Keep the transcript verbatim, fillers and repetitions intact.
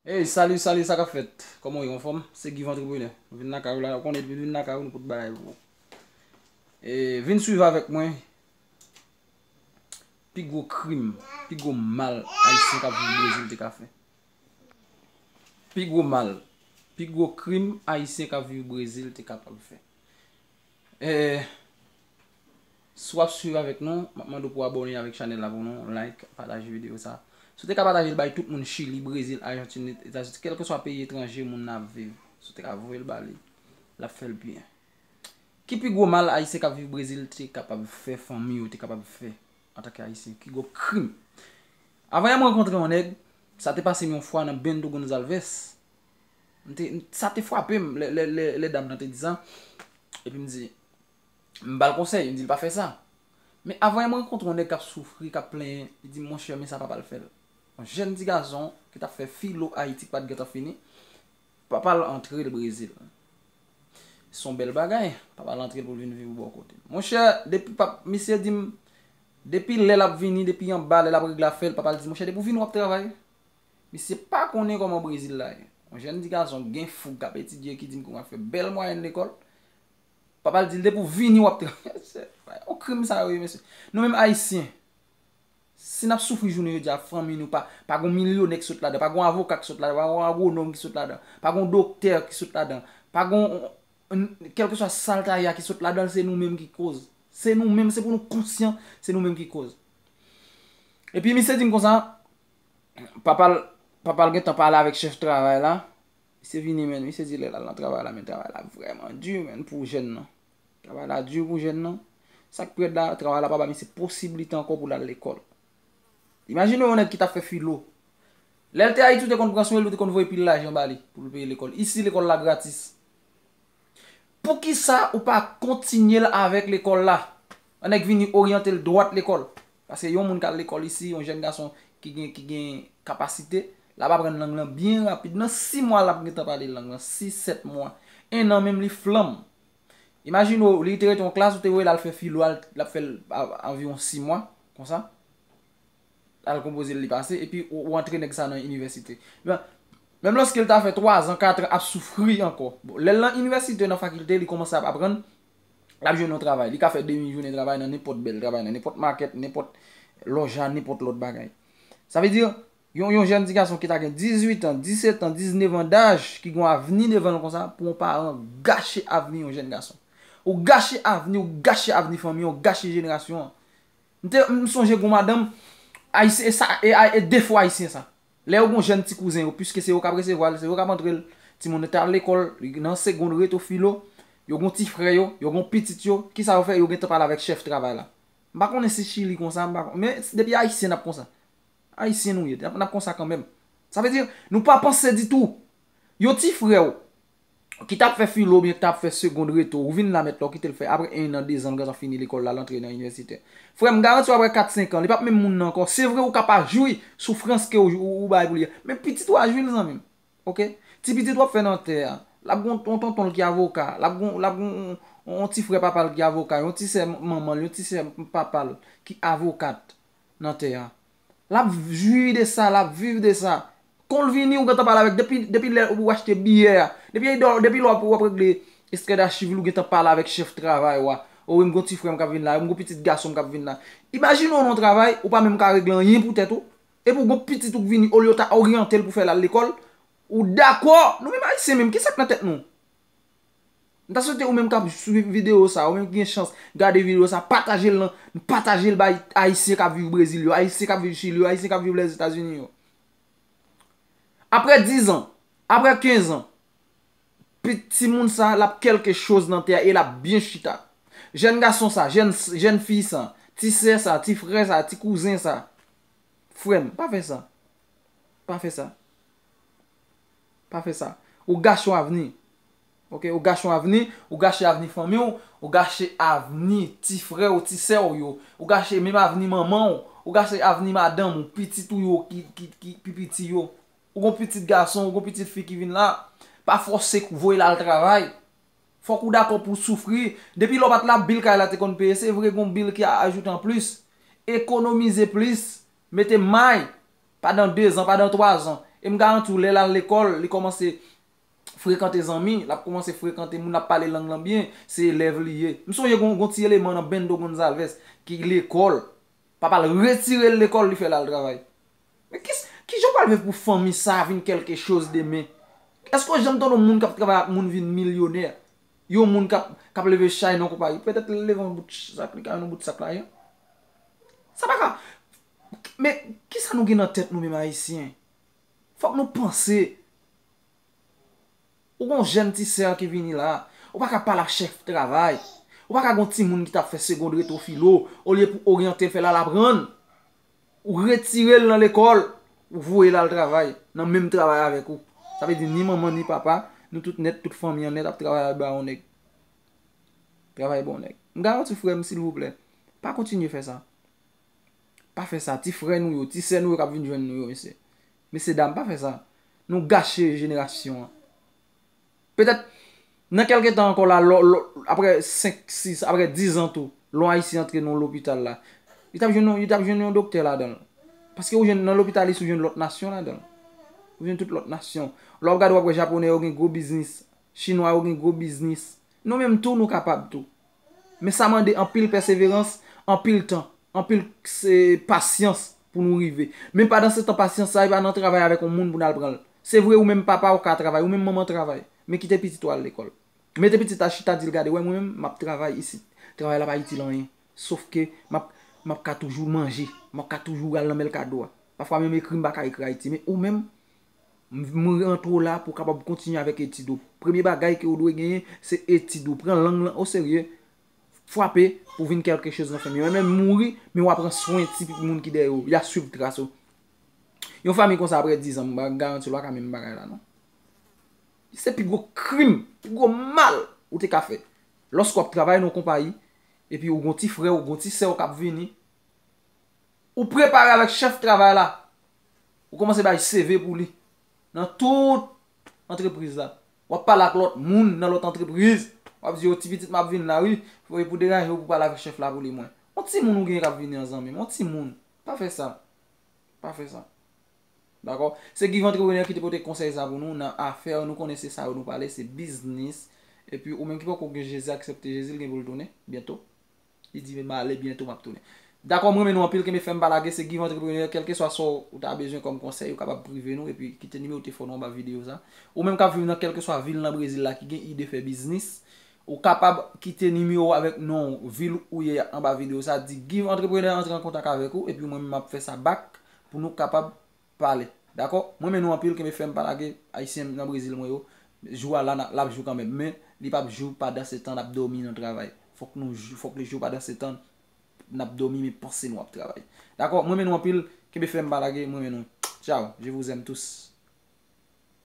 Hey, salut, salut, sa k ap fèt? Kòman w ye, anfòm? Se Guy Entrepreneur. Nou vin lakay ou la, ou konnen depi nou vin lakay ou, nou pot bagay pou ou. E, vin swiv avèk mwen. Pi gwo krim, pi gwo mal Ayisyen k ap viv Brezil te ka fè. Pi gwo mal, pi gwo krim Ayisyen k ap viv Brezil te kapab fè. E, si w ap swiv avèk nou, m ap mande w pou w abòne avèk chanèl la pou nou, like, pataje videyo sa. Si w te ka pataje l bay tout moun Chili, Brezil, Ajantin, Etazini, kèlkeswa peyi etranje moun nan ap viv, si w te ka voye l ba li, l ap fè l byen. Ki pi gwo mal Ayisyen k ap viv Brezil te kapab fè fanmi yo, te kapab fè antanke Ayisyen? Pi gwo krim. Avan yè m rankontre yon nèg, sa te pase m yon fwa nan Bento Gonçalves. M te, sa te frape m lè, lè, lè, lè dam nan te di sa. Epi m di, m ba l konsèy, m di l pa fè sa. Men avan yè m rankontre yon nèg k ap soufri, k ap plenyen, li di m, monchè, men sa papa l fè l. Yon jèn ti gason ki t ap fè filo Ayiti, k pa t gentan fini, papa l antre l Brezil. Se yon bèl bagay, papa l antre l pou l vin viv bò kote l. Monchè, depi pap, misye di m, depi lè l ap vini, depi anba, lè l ap regle afè l, papa l di, monchè, depi w vini, w ap travay. Misye pa konnen kòman Brezil la ye. Yon jèn ti gason gen foug k ap etidye ki di m kòman fè bèl mwayèn lekòl. Papa l di l, depi w vini, w ap travay. Yon krim sa yo ye, mesye. Nou menm Ayisyen, si n ap soufri jounen jodi a, fanmi nou pa, pa gon milyonè ki sot ladan, pa gon avoka ki sot ladan, pa gon agwonòm ki sot ladan, pa gon doktè ki sot ladan, pa gon, kèlkeswa sa l ta ye a ki sot ladan l, se nou menm ki koz. Se nou menm, se pou nou konsyan, se nou menm ki koz. Epi misye di m konsa, papa l, papa l gentan pale avèk chèf travay la. Misye vini, men, misye di lè l al nan travay la, men travay la vrèman di, men, pou jèn nan. Travay la di pou jèn nan. Sa k pi rèd la, travay la pa ba misye posiblite ankò pou l al lekòl. Imajine yon nèg ki t ap fè filo. Lè l te Ayiti, ou te konn pran swen l, ou te konn voye pil lajan ba li pou l peye lekòl. Isi, lekòl la gratis. Poukisa ou pa kontinye l avèk lekòl la? Yon nèg vini oryante l dwat lekòl. Paske yon moun k al lekòl isi, yon jèn gason ki gen, ki gen kapasite, l ap aprann lang lan byen rapid. Nan sis mwa, l ap gentan pale lang lan. Sis, sèt mwa. En an menm, li flanm. Imajine w, li te rete yon klas, ou te voye l al fè filo, al, l ap fè l a, anviwon sis mwa, konsa. Al konpoze l, li pase, epi ou, ou antre nèg sa nan inivèsite. Menm, menm lòske l ta fè twa zan, kat an ap soufri ankò. Bon, lè l nan inivèsite, nan fakilte, li kòmanse ap aprann, l ap jwenn yon travay. Li ka fè demi jounen travay nan nenpòt bèl travay, nan nenpòt makèt, nenpòt lòja, nenpòt lòt bagay. Sa vle di, yon, yon jèn ti gason ki ta gen dizuit an, disèt an, diznèf an daj, ki gen yon avni devan l konsa, pou yon paran gache avni yon jèn gason. Ou gache avni, ou gache avni fanmi, ou gache jenerasyon an. M te, m sonje gon madanm, Ayisyen, e sa, e, e defo Ayisyen sa. Lè yo gon jèn ti kouzen yo, piske se yo k ap resevwa l, se yo k ap antre l, timoun nan te al lekòl, li nan segond, reto filo, yo gon ti frè yo, yo gon pitit yo, kisa yo fè? Yo gentan pale avèk chèf travay la. M pa konnen si Chili konsa, m pa kon-, men depi Ayisyen n ap konsa. Ayisyen nou ye, n ap, n ap konsa kanmenm. Sa vle di, nou pa panse ditou. Yon ti frè w, ki t ap fè filo oubyen ki t ap fè segond reto, ou vin la mèt la, ou kite l fè, apre en an, dezan, l gentan fini lekòl la, l antre nan inivèsite. Frè m, m garanti w apre kat, senk an, li p ap menm moun nan ankò. Se vre, ou ka pa jwi soufrans ke ou, ou, ou bay pou li a. Men pitit ou a jwi l, zanmi m. Oke? Ti pitit w ap fè nan tè a. L ap gon yon tonton l ki avoka. L ap gon, l ap gon yon, yon ti frè papa l ki avoka. Yon ti sè manman l, yon ti sè papa l ki avokat nan tè a. L ap jwi de sa, l ap viv de sa. Kon l vini, ou gentan pale avèk, depi, depi lè ou achte biyè a, depi, depi lè w ap, w ap regle estrèd achiv li, ou gentan pale avèk chèf travay ou a. O wi, m gon ti frè m k ap vin la, m gon pitit gason m k ap vin la. Imajine w nan yon travay, ou pa menm ka regle anyen pou tèt ou. Epi w gon pitit ou k vini, olye w ta oryante l pou fè l al lekòl, ou dakò? Nou menm Ayisyen menm, kisa k nan tèt nou? M ta swete ou menm k ap swiv videyo sa, ou menm ki gen chans gade videyo sa, pataje l nan, pataje l bay Ayisyen k ap viv Brezil yo, Ayisyen k ap viv Chili yo, Ayisyen k ap viv Lèzetazini yo. Apre diz an, apre kenz an, pi-, timoun sa, l ap kèlke choz nan tè a e l ap byen chita. Jèn gason sa, jèn, jèn fi sa, ti sè sa, ti frè sa, ti kouzen sa. Frè m, pa fè sa. Pa fè sa. Pa fè sa. Ou gache yon avni. Oke, ou gache yon avni, ou gache avni fanmi w, ou gache avni ti frè w, ti sè w yo, ou gache menm avni manman w, ou gache avni madanm ou, pitit ou yo ki, ki, ki pi piti yo. Ou gon pitit gason, ou gon pitit fi ki vin la, pa fòse voye l al travay. Fòk ou dakò pou w soufri. Depi lè w pa t la, bil kay la te konn peye. Se vre, gon bil ki a ajoute anplis. Ekonomize plis. Mete may. Pandan dezan, pandan twazan. E m garanti w, lè l al lekòl, li kòmanse frekante zanmi, l ap kòmanse frekante moun, l ap pale lang lan byen, se elèv li ye. M sonje gon, gon ti eleman nan Bendo Gonzalez ki lekòl, papa l retire l lekòl, li fè l al travay. Men ki, ki jan w pral viv pou fanmi sa a vin kèlke choz demen? Èske w janm tande yon moun k ap travay ak moun vin milyonè? Yon moun k ap, k ap leve chay nan konpayi. Petèt li leve yon bout sak, li ka jwenn yon bout sak lajan. Sa pa ka. Men, kisa nou gen nan tèt nou menm Ayisyen? Fòk nou panse. Ou gon jèn ti sè ki vini la, ou pa ka pale ak chèf travay. Ou pa ka gon timoun ki t ap fè segond retwo filo, olye pou oryante l fè l al aprann. Ou retire l nan lekòl, ou voye l al travay, nan menm travay avèk ou. Sa vle di ni manman ni papa, nou tout nèt, tout fanmi an nèt ap travay anba yon nèg. Travay ba yon nèg. M garanti w, frè m, silvouplè, pa kontinye fè sa. Pa fè sa. Ti frè nou yo, ti sè nou yo k ap vin jwenn nou yo, mesye. Mesye dam, pa fè sa. Nou gache jenerasyon an. Petèt, nan kèlke tan ankò la, lò, lò, apre senk, sis, apre diz an tou, lè yon Ayisyen antre nan yon lopital la, li t ap jwenn yon, li t ap jwenn yon doktè ladan l. Paske ou jwenn nan lopitalis, ou jwenn lòt nasyon ladan l. Ou jwenn tout lòt nasyon. Lè w ap gade, w ap wè Japonè yo gen gwo biznis, Chinwa yo gen gwo biznis. Nou menm tou, nou kapab tou. Men sa mande anpil pèseverans, anpil tan, anpil, se, pasyans pou nou rive. Men pandan se tan, pasyans sa, e pa nan travay avèk yon moun pou n al pran l. Se vre, ou menm papa, ou ka travay, ou menm manman travay. Men kite pitit ou al lekòl. Mete pitit la chita, di l, "Gade, wè mwen menm, m ap travay isit. Travay la pa itil anyen. Sòf ke m ap, m ap ka toujou manje. M ap ka toujou al nan mèlkado a. Pafwa menm ekri, m pa ka ekri Ayiti. Men ou menm, m, m rantre w la pou w kapab kontinye avèk etid ou. Premye bagay ke w dwe genyen, se etid ou. Pran lang lan oserye. Frape pou vin kèlke choz nan fanmi. Mwen menm mouri, men w a pran swen ti moun ki dèyè w. Y a swiv tras ou." Yon fanmi konsa apre diz an, m pa garanti w pa ka menm bagay la, non. Se pi gwo krim, pi gwo mal ou te ka fè. Lòske w ap travay nan yon konpayi, epi ou gon ti frè w, ou gon ti sè w k ap vini, ou prepare avèk chèf travay la. Ou kòmanse bay C V pou li. Nan tout antrepriz la. W ap pale ak lòt moun nan lòt antrepriz. W ap di yo, "Ti pitit m ap vin la, wi. Fò e pou deranje w pou pale avèk chèf la pou li mwen." Yon timoun ou gen k ap vini an, zanmi m. Yon timoun. Pa fè sa. Pa fè sa. Dakò? Se Give Entrepreneur ki te pote konsèy sa pou nou nan afè, nou konnen se sa yo nou pale, se biznis. Epi ou menm ki poko gen Jezi, aksepte Jezi, l gen pou l tounen byento. Li di, "Men m ale, byento m ap tounen." Dakò, m renmen nou anpil, kenbe fèm pa lage, se Give Entrepreneur, kèlkeswa sa w ta bezwen kòm konsèy, ou kapab prive nou, epi kite nimewo telefòn ou anba videyo sa. Ou menm k ap viv nan kèlkeswa vil nan Brezil la ki gen ide fè biznis, ou kapab kite nimewo avèk non vil ou ye anba videyo sa, di Give Entrepreneur antre an kontak avèk ou, epi mwen menm m ap fè sa back pou nou kapab pale. Dakò? Mwen renmen nou anpil, kenbe fèm pa lage, Ayisyen nan Brezil mwen yo. Jou a la, n a, l ap jou kanmenm, men li p ap jou pandan se tan n ap dòmi nan travay. Fòk nou jou, fòk li jou pandan se tan n ap dòmi, men panse nou ap travay. Dakò? Mwen renmen nou anpil, kenbe fèm pa lage, mwen renmen nou. Ciao, je vous aime tous.